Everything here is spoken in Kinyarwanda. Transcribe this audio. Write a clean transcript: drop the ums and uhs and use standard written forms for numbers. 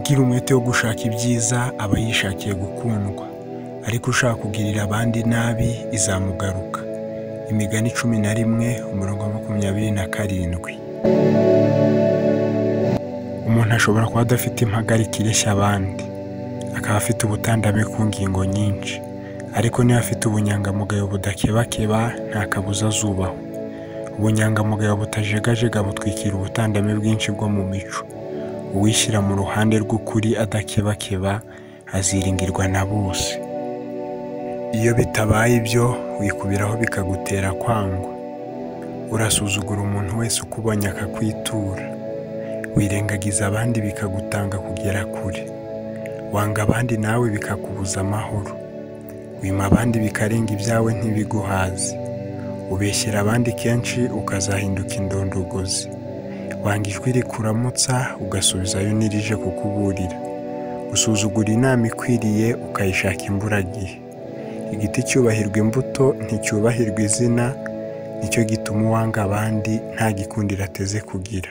Ugira umwete wo gushaka ibyiza aba yishakiye gukundwa, ariko ushaka kugirira abandi nabi izamugaruka. Imigani 11 umurongo wa 27. Umuntu ashobora kuba adafite impagarike ireshya abandi, akaba afite ubutandame ku ngingo nyinshi, ariko niba afite ubunyangamugayo budakebakeba nta kabuza azubahwa. Ubunyangamugayo butajegajega butwikira ubutandame bwinshi bwo mu mico. Uwishyira mu ruhande rw'ukuri adakebakeba aziringirwa na bose. Iyo bitabaye ibyo wikubiraho bikagutera kwangwa. Urasuzugura umuntu wese ukubonye akakwitura. Wirengagiza abandi bikagutanga kugera kure. Wanga abandi nawe bikakubuza amahoro. Wima abandi bikarenga ibyawe ntibiguhaze. Ubeshyera abandi kenshi ukazahinduka indondogozi. Wanga ijwi rikuramutsa ugasubizayo n'irije kukuburira. Usuzugura inama ikwiriye ukayishaka imburagihe. Igiti cyubahirwa imbuto nticyubahirwa izina, nicyo gituma uwanga abandi nta gikundiro ateze kugira.